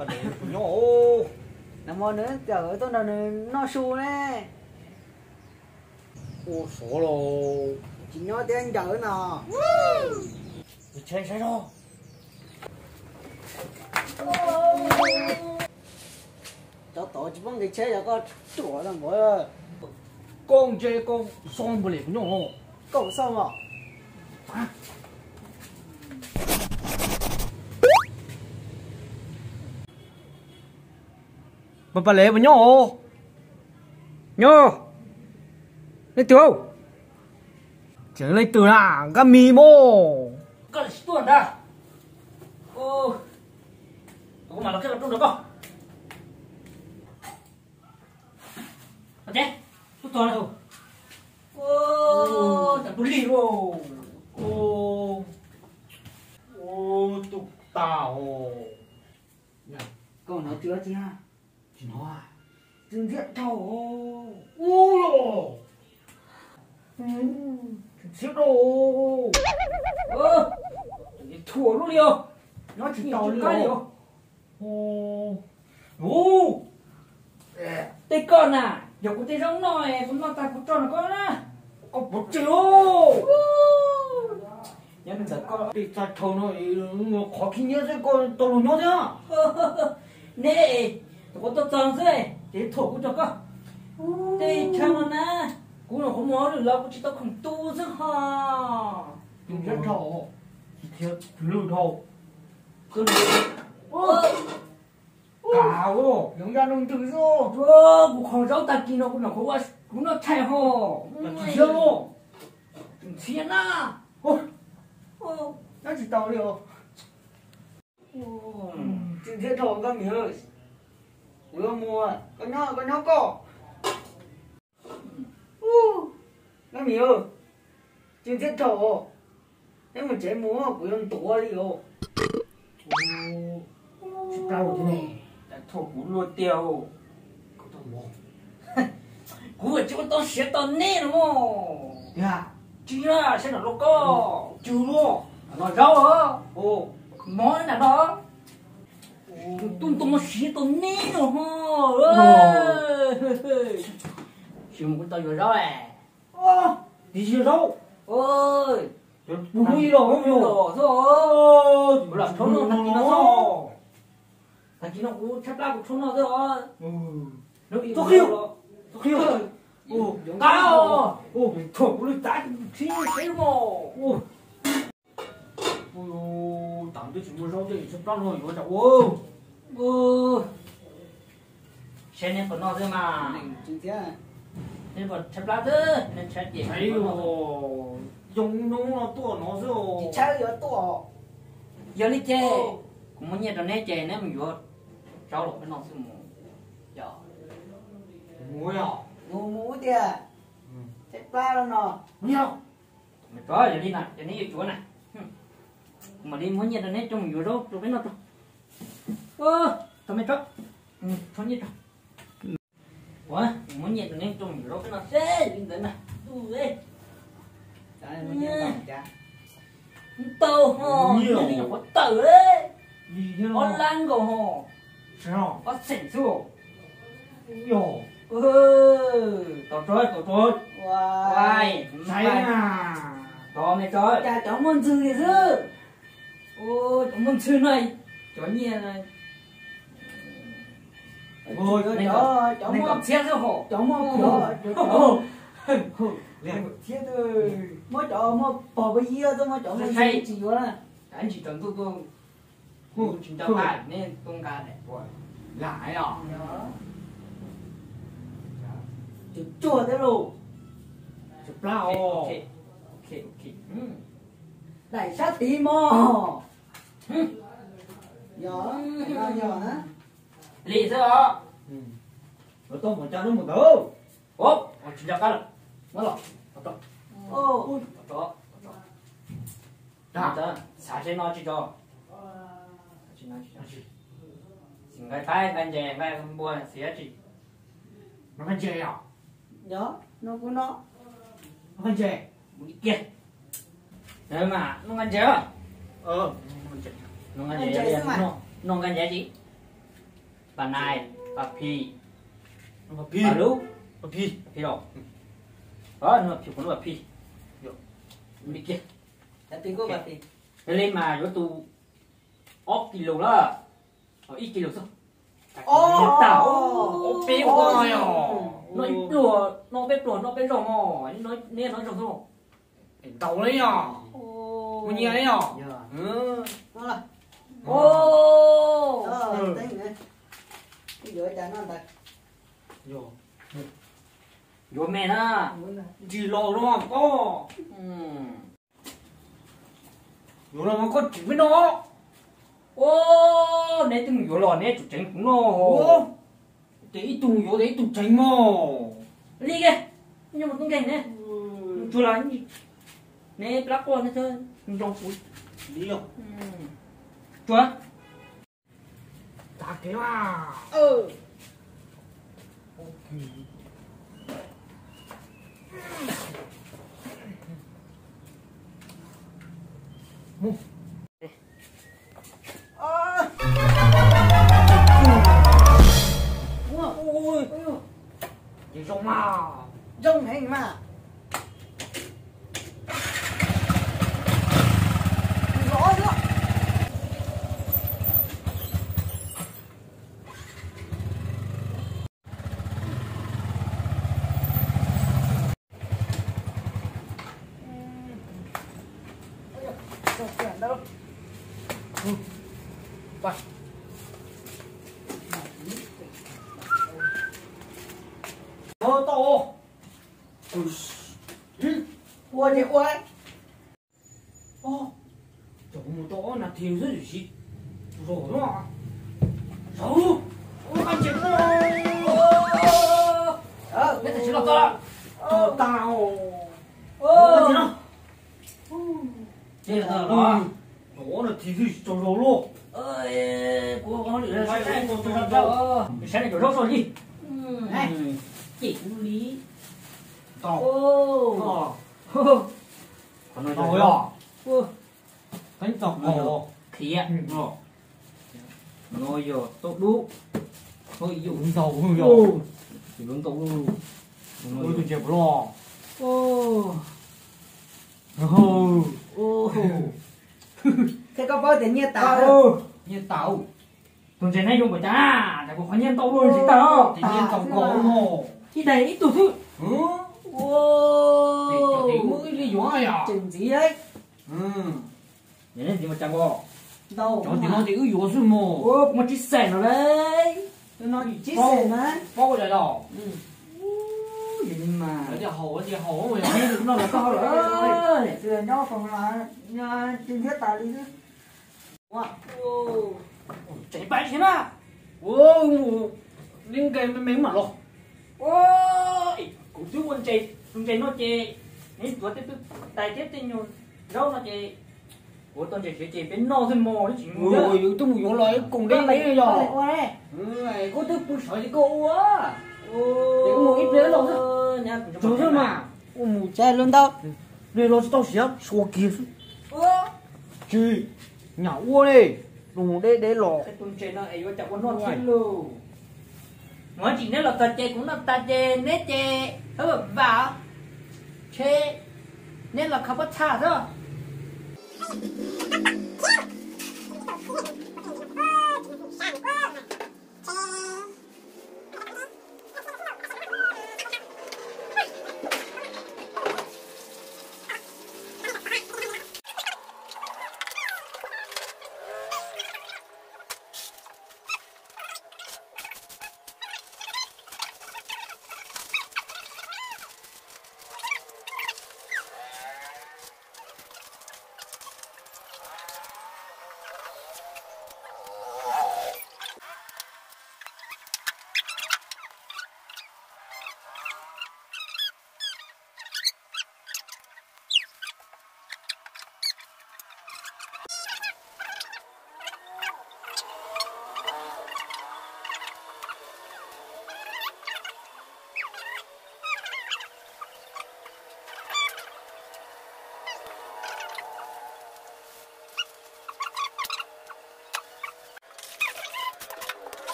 Nyob, nag hmo nws txawm tuaj nrog nws noj su ne. Ua sov los. Tsis nyob thiab ncaws no. Nqis tsheb saib os. Cov tod tsis paub nqis tsheb yog koj ruam los nkaus. Koj ntse koj xauj npaum li kuv nyob. Koj xauj os. Paj Paj Lev puas nyob os? Nyob. Leej twg? Tseem leej twg na, Nkaj Mis mog. Koj tsis tuaj ntag. Kuv mam los qhia rooj rau koj. Ces, tub tog na. Tam tus lig lauj. Tus tag os. Koj hnov tsw dab tsi na? Tsis hnov. Tsw ntxhiab dhau. Ub, tsw ntxhiab dhau. Thuam lub li os. Nyob tsis tau li os. Ub, tej koj na, yog kuv tej zaub noj, kuv noj tag kuv tso rau koj na. Koj puas tseg os? Nyob ntawm koj tej txaj dhau no, qhov khib nyiab xwb koj tau luag nyob thiab. Neb, kuv tuaj txog xwb ces thuam kuv rau koj. Tej chaw no na, kuv nyuam qhuav mus hauj lwm los kuv tsis tau khoom tu xwb ho. Tus ntxhiab dhau, tus lwj dhau. Kav, yoov ya nroo ntws xwb. Kuv kho zaub tag kis no kuv nyuam qhuav ua kuv noj tshais ho. Tus ntxhiab na. Nyob tsis tau li os. Tsw ntxhiab dhau Nkaj Mis. Kuv yuav mus, koj nyob, koj nyob koj. Nkaj Mis, tsw ntxhiab dhau. Neb mus tsev mus, kuv yuav ntuav li os. Tsis pab kuv thiab ne. Thuam kuv luaj tiag. Kuv tsis ua tau siav tau neb no. Tsis yog, saib no los koj tsw luaj. No zaub, mov nram no. Tus tub ntoo no siav tau neb no ho. Tsis mus kuv tau yuav zaub. Tis yog zaub. Kuv hnub ib los, hnub ib los xwb. Kuv los rhaub noj tag kis no xwb. Tag kis no kuv tshaib plab kuv rhaub noj xwb os. Txhob qhia, txhob qhia. Nqa, thuam kuv lwm tav tsis seb mos. Tam twb tsis muaj zaub tej tshaib plab no yuav tsam ua. Saib neb puas noj xwb mas. Neb puas tshaib plab xwb, neb tshaib ces. Yoov noob no tuaj no xwb. Tsis tshaib yuav tuaj. Yog li ces kuv muab nyiaj rau neb ces neb mus yuav zaub los peb noj xwb mus. Yog, mus, mus tiag. Tshaib plab no. Yog li na, yog neb yuav cuav na, kuv mam li muab nyiaj rau neb coj mus yuav zaub rau peb noj tso. Tso me tso, tso nyiaj tso. Ua, muab nyiaj rau neb coj mus yuav zaub peb noj seb li ntawd na. Tau ho, nyuam qhuav tawm, ob lab nkaus ho, ob xeem xwb. Tau tso, tau tso. Tso me tso. Cas cov muaj ntxhw li xwb. Cov muaj ntxhw no, cov nyiaj cov muaj txhiab xwb hos. Cov muaj, muab cov muaj pog pab yia xwb, muab cov muaj ntxhw tsis yuav na. Ntsis tsaus ntuj tuaj, kuv tsis nco qab neb tuaj nqa daim puas lam os. Tus tsuag thiab lauj. Tus plab os. Daim sab tid mog. Yog, yog na. Li xwb os. Lawv tuaj mus cov lub mus ntawd. Tsis nco qab lawm. Muab los. Xav tsis no tsis tso. Tsis nqa qaib nqa ntses nqa npua xiav tsis. No nqa ntses os. Yog, no kuv no. No nqa ntses. Mus li kiag. Mas no nqa ntses os. No nqa ntses, no nqa ntses tsis. Pas nais, pas phis, pas lub, pas phis, pas phis los. Nub pas phis, nub pas phis. Li kiag. Yog li mas yuav tus ob kis lus lawm, ib kis lus xwb. Tag, noj peb pluag, noj peb pluag, noj peb zaug os, neb noj zaug xwb. Ntau li yog, ua nyias li yog. Yuav me na, ntsis los no koj. Yuav los mas koj tseem peb noj. Ua, neb twb mus yuav los neb tsum tseev kuv noj. Ces ib tug yuav ces ib tug tseev mog. Li ke, nyuj mus tub nkeeg ne, tsuag los neb plab quaj neb nroo kuv. Li os. Tsuag. Tag kev mas. Ces zoo mas, zoo heev mas. Tau, ua ces ua. Cov mus tau ob nas this xwb tsis zog no. Zaum, ua qab ntses, neb tam sim los txog, tag, ua qab ntses no. Ces los, ob nas this xwb tsis tsaug zog lauj. Kuv saib nej cov zaub soj li. Ces kuv li tau. Qhov no yog, qhov no yog khiav, no yog tauj dub, ntau, ntau, tus ntses puas loj. Thiab koj paub tias nyiaj tas, nyiaj tas. Tus ntses neb zoo npaum cas, cas kuv qhov nyiaj ntau luaj ntsis tag, nyiaj ntau nkaus no. Ib daim ib tug xwb. Ua, ib li yuav yom, tseem ntxiv. Ntxiv mas cas nkaus. Cov tim no ces wb yuav xwb mog. Muaj tsib xees no lauj. Tsib xees na. Paub ua cas los. Yog li mas, noj los koj lawm. Nyob foom los tsis ntiab tas li xwb. Tseem pais si na. Ua, mus li nqe me me mam los. Ua, kuv twb ua ntses, tus ntses no ces neb tuav tej twj tais thiab tej nyuag zaub no ces kuv tau ntses siav ces peb noj xwb mog, neb tsis mus. Yus twb mus yuav los ib koom deb deb yog. Kuv twb pw sawv ces koj ua. Ces mus ib pliag los xwb. Tsuag xwb mas. Ua mus tsav lub ntaub. Nws los tsis tau siav, suav kiag xwb. Tsis, nyam ua li, los deb deb los. Tus ntses no es yuav cas ua noj thiab lauj. Mus tsim neb los txog ces kuv noj tas ces neb ces hawb vam vam, ntshe neb los kho pob txha xwb.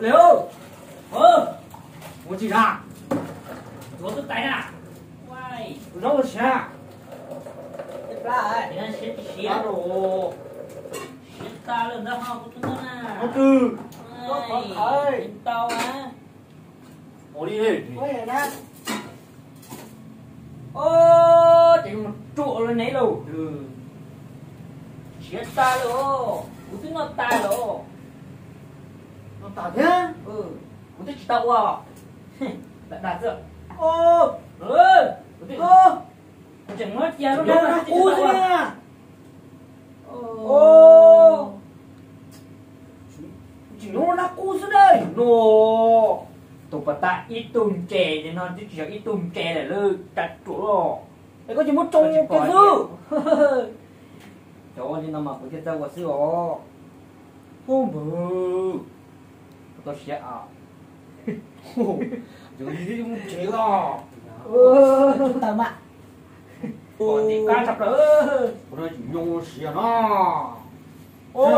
Liam, ua tsi na? Tuav tus tais na. Ua zaub ua siav. Siav tsis siav. Siav tas lawm ntag ho kuv tus no na. Ua twg? Tau na. Ua li na. Os, ces mus ruam lawm ne lauj. Siav tas lawm os, kuv twb noj tas lawm os. Noj tas thiab? Kuv twb tsis tau ua. Dag dag xwb. Kuv tseem muab cia lub nab qub xwb na. Tseem muab lub nab qub xwb na. No, tus pas tas ib tug ntses no twb tsis yog ib tug ntses lawm, lub ras ruam los. Es koj tsis muab tsoo kiag xwb. Cov ua li no mas kuv thiaj txawj ua xwb os. Hu npawg, kuv tau siav a. Yog li mus tsev os. Tawm mas. Ua tib kab tshaj plaws. Kuv no tsis nyoo siav no.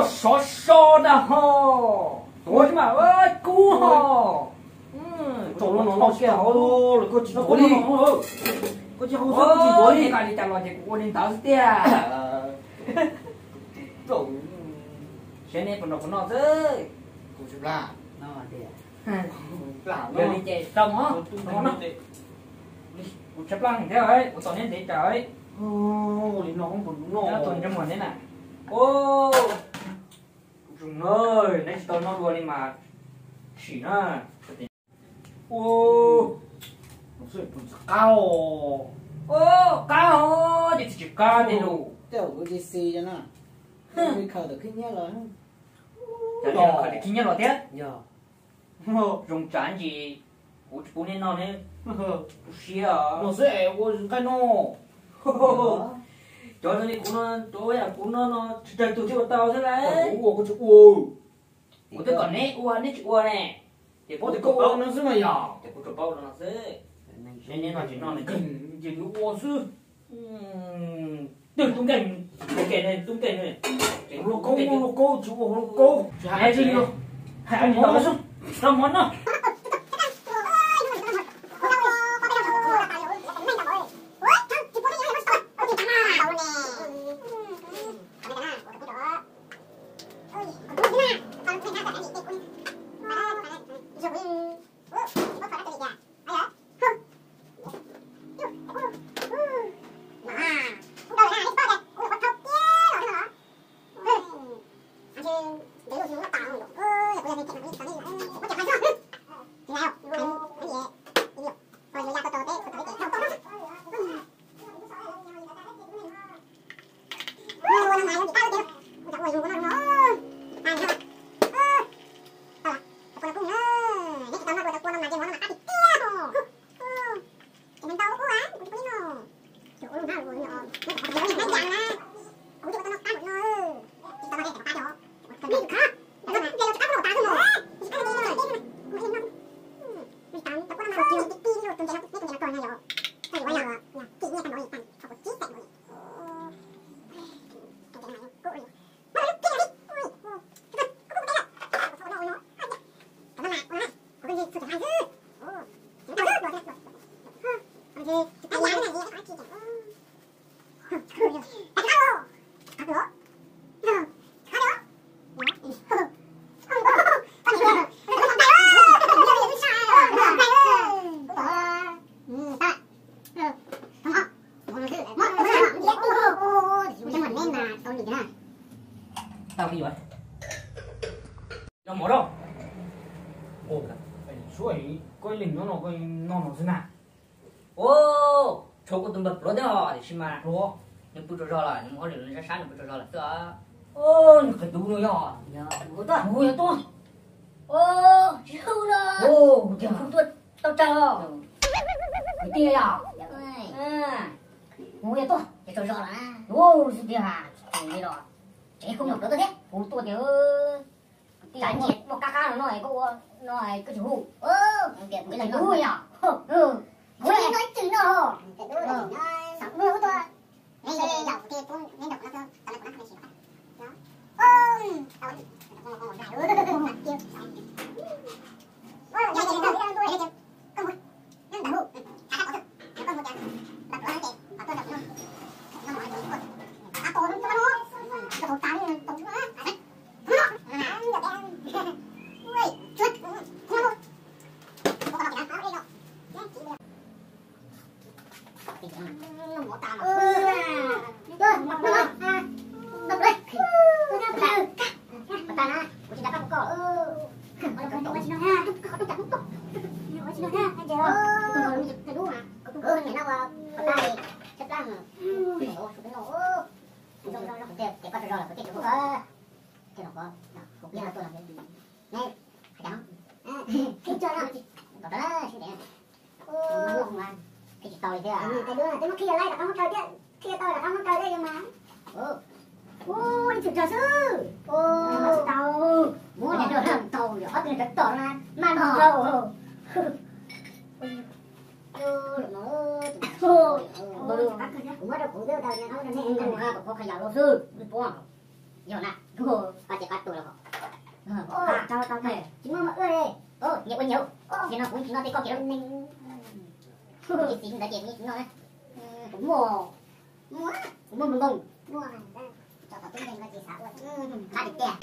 Sov so na ho. Tuav tsis mas kub ho. Tsaus no no kiag hauv lawm koj tsis tuav li. Koj tsis hau xwb koj tsis tuav li. Nqa li cas los ces kuv ua li ntawd xwb tiag. Saib neb puas nrog kuv noj xwb. Kuv tsis plam. Yog li ces tau mov. Kuv tsis plam thiab, kuv tos neb ntev tsawg. Li no tus ntsej muag neb na. Ua, neb tsis tau noj dua li mas sim na. Ua, qab os. Ua, qab os, ces tsis qab li lus. Tej zaum kuv tsis xis no na. Khaws tam khib nyiab los. Khaws tam khib nyiab los thiab. Yog. Zoo tsav ntsis, kuv tsis pub neb noj ne. Kuv siab os. No xwb es ua nqaij no. Cov zoo li kuv no, cov ua yam kuv no no tsis raug tus thiaj ua tau xwb lauj. Kuv ua kuv tsis ua. Kuv twb kom neb ua neb tsis ua ne. Ces kuv tsis paub no xwb mas yog. Ces kuv tsuas paub no xwb. Neb noj tsis noj ne, ces yuav ua xwb. Twb tub nkeeg, tub nkeeg ne, tub nkeeg ne. Hluas nkauj muaj hluas nkauj, tsis ua hluas nkauj. Tsis hais li no. Hais li ntawd xwb. Rau mov noj. Tau li yuav. Noj mov lauj. Suab, koj ib leeg nyob no koj noj no xwb na. Tshuav kuv tus npawg pluav thiab os, tiam sis mas pluav, nws pw tsaug zog lawm, nws mus hauj lwm sab sab nws pw tsaug zog lawm xwb os. Nws qhov dub no yog. Hu yog tuaj. Tsis hu no. Hu tuaj tau tsawg os. Kwv tij yog. Hu yog tuaj. Ces tsaug zog lawm. Hu xwb tiag, li los. Tsev kuv nyuam pluav tuaj thiab, kuv tuaj tias. Tib yam nyiam muaj kab qab no no es koj ua no es koj tsis hu. Kuv yog. Kuv no ib txwm no. Xam nuj hu tuaj. Neb yaum kuv thiaj pub neb nrog kuv noj xwb, tau li kuv noj koj tsis noj. Ua, tau li, kuv noj kuv noj. Ua tas na, kuv tsis nrog koj ua koj. Ua tsis nrog, ua tsis nrog. Kuv niam no ua tas li, tshaib plab, kuv tias koj tsaug zog lawm kuv thiaj, thiaj los, kuv pib tuaj los ne, hais tias, tom tau sib ntev, tsis tau li thiab. Twb qhia tau rov qab muab kaw thiab, yuav mas. Ua ib txhum tsawg xwb. Tsis tau, muab los tau, ob tug cov tom na, maj no. Kuv muab rau kuv, kuv tau, kuv qhov qhov yam los xwb, nws puab. Yog na, pab ces pab tus los. Tsis muaj mas ua li. Nyias ua nyias, nim no kuv tsis noj tej koj kiag lawm. Kuv tsis xis ntawd ces kuv tsis noj na. Kuv muaj, kuv muaj npoo npoo. Tso tom tub nkeeg koj tsis xav ua, qab tiag tiag.